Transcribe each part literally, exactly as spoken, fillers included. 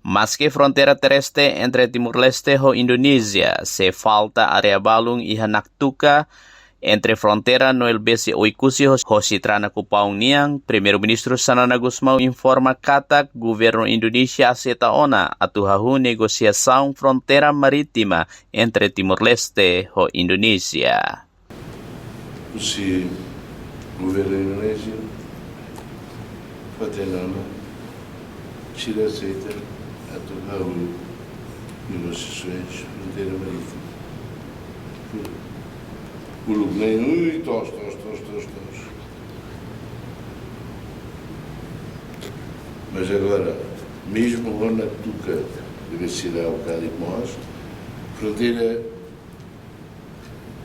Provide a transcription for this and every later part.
Maske fronteira terrestre entre Timor-Leste ho Indonézia sei falta área balun iha Naktuka, entre fronteira no Oekusi hosi Tranakupang nian, Primeiru-Ministru Xanana Gusmão informa katak governu Indonézia aseita ona atu hahú negosiasaun fronteira marítima entre Timor-Leste ho Indonézia. Husi governu Indonézia, fó hatene ona, sira aseita atu halo negosiasaun fronteira marítima. Uluk ne'e ui, toos, toos, toos, toos, toos. Mas agora, mezmu agora Naktuka, deve ser ao bocado de nós, fronteira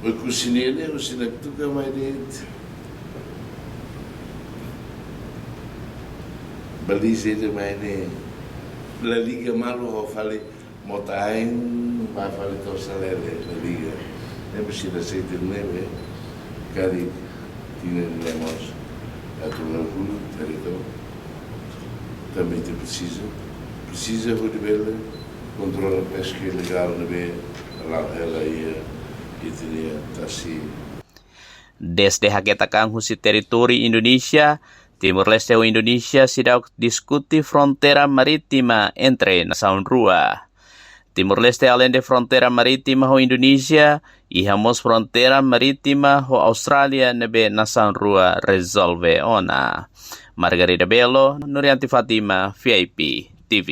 Oekusi ne'e, husi Naktuka mai de'it. Baliza ida mai ne'e. La liga malu ho fali mota-ain, ba fali to'o Salele, la liga. Ne'ebé sira aseita ne'ebé, karik tinan ne'e mós atu hahú, karik to'o. Tanba ita presiza, presiza hodi bele kontrola peska ilegál ne'ebé hala'o hela iha ita-nia tasi. Dezde haketak an husi territóriu Indonézia, Timor-Leste ho Indonézia seidauk diskute fronteira marítima entre nasaun rua. Timor-Leste aleinde fronteira marítima ho Indonézia, iha mós fronteira marítima ho Austrália ne'ebé nasaun rua rezolve ona. Margarida Belo, Nurianti Fátima, V I P T V.